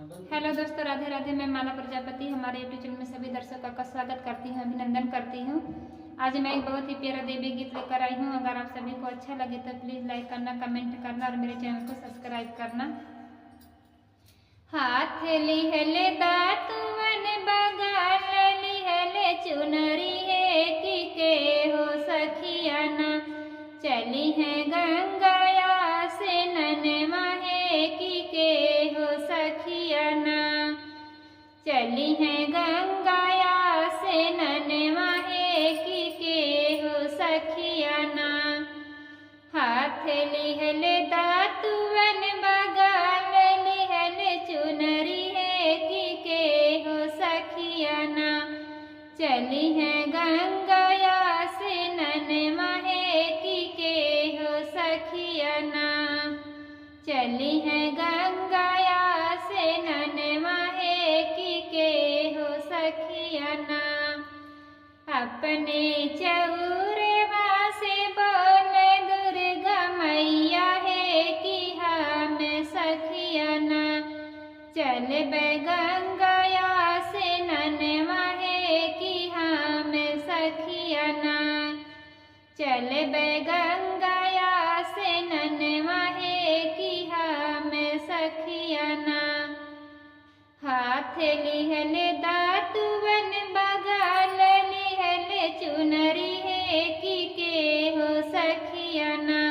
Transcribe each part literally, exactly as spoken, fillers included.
हेलो दोस्तों, राधे राधे। मैं माला प्रजापति हमारे YouTube चैनल में सभी दर्शकों का स्वागत करती हूँ, अभिनंदन करती हूँ। आज मैं एक बहुत ही प्यारा देवी गीत लेकर आई हूँ। अगर आप सभी को अच्छा लगे तो प्लीज लाइक करना, कमेंट करना और मेरे चैनल को सब्सक्राइब करना। हाथ लिहले दातुवन बगाल, लिहले चुनरी हेकि के हो सखिया ना। चली हैं गंगा स्नानवा हेकि के हो सखिया ना। चली हैं गंगा स्नानवा हेकि के हो सखिया ना। हाथ लिहले दातुवन बगाल, लिहले चुनरी हेकि के हो सखिया ना। चली हैं गंगा स्नानवा हेकि के हो सखिया ना। चली हैं गंगा स्नानवा हेकि के हो सखिया ना। अपने चउरवा से बोले दुर्गा मैया हेकि हम सखिया ना। चलबे गंगा स्नानवा हेकि हम सखिया ना। चलबे गंगा स्नानवा हेकि हम सखिया ना। हाथ लिहले दातुवन बगाल, लिहले चुनरी हेकि के हो सखिया ना।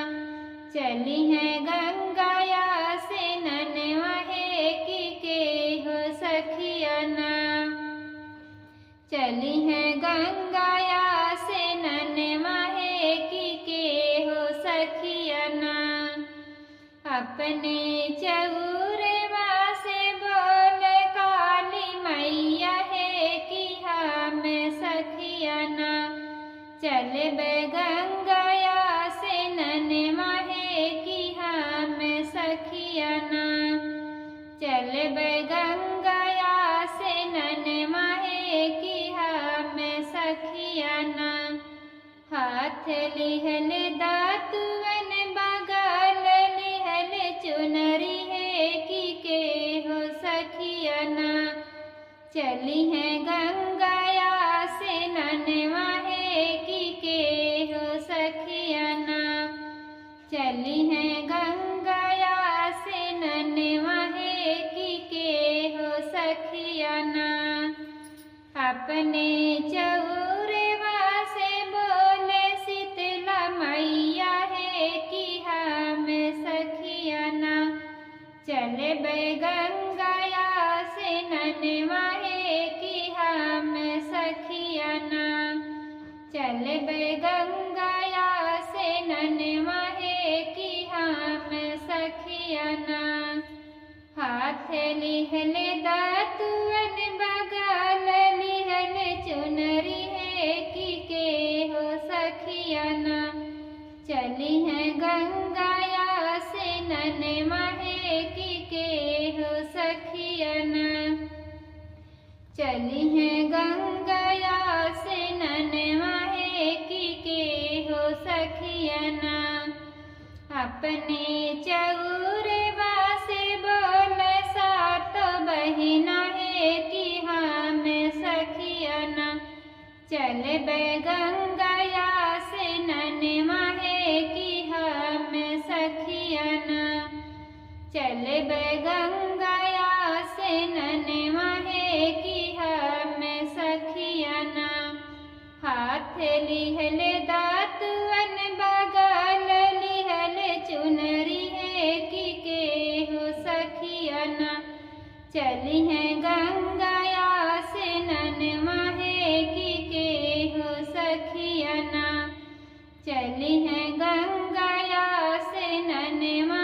चली हैं गंगा स्नानवा हेकि के हो सखिया ना। चली हैं गंगा स्नानवा हेकि के हो सखिया ना। अपने चउरवा से बोले काली मैया हेकि हम सखिया ना। चलबे गंगा स्नानवा हेकि हम सखिया ना। चलबे गंगा स्नानवा हेकि हम सखिया ना। हाथ लिहले दातुवन बगाल, लिहले चुनरी हेकि के हो सखिया ना। चली हैं गंगा स्नानवा हेकि के हो सखिया ना। चली हैं गंगा स्नानवा हेकि के हो सखिया ना। अपने चउरवा से बोले शीतला मैया हेकि हम सखिया ना। चलबे गंगा स्नानवा हेकि हम सखिया ना। चलबे गंगा स्नानवा हेकि हम सखिया ना। हाथ लिहले दातुवन बगाल, लिहले चुनरी हेकि के हो सखिया ना। चली हैं गंगा स्नानवा हेकि के हो सखिया ना। चली हैं गंगा स्नानवा हेकि के हो सखिया ना। अपने चउरवा से बोले सात बहिना हेकि हम सखिया ना। चलबे गंगा स्नानवा हेकि हम सखिया ना। चलबे गंगा स्नानवा हेकि हम सखिया ना। हाथ लिहले दातुवन बगाल, लिहले चुनरी हेकि के हो सखिया ना। चली हैं गंगा स्नानवा हेकि के हो सखिया ना। चली हैं गंगा स्नानवा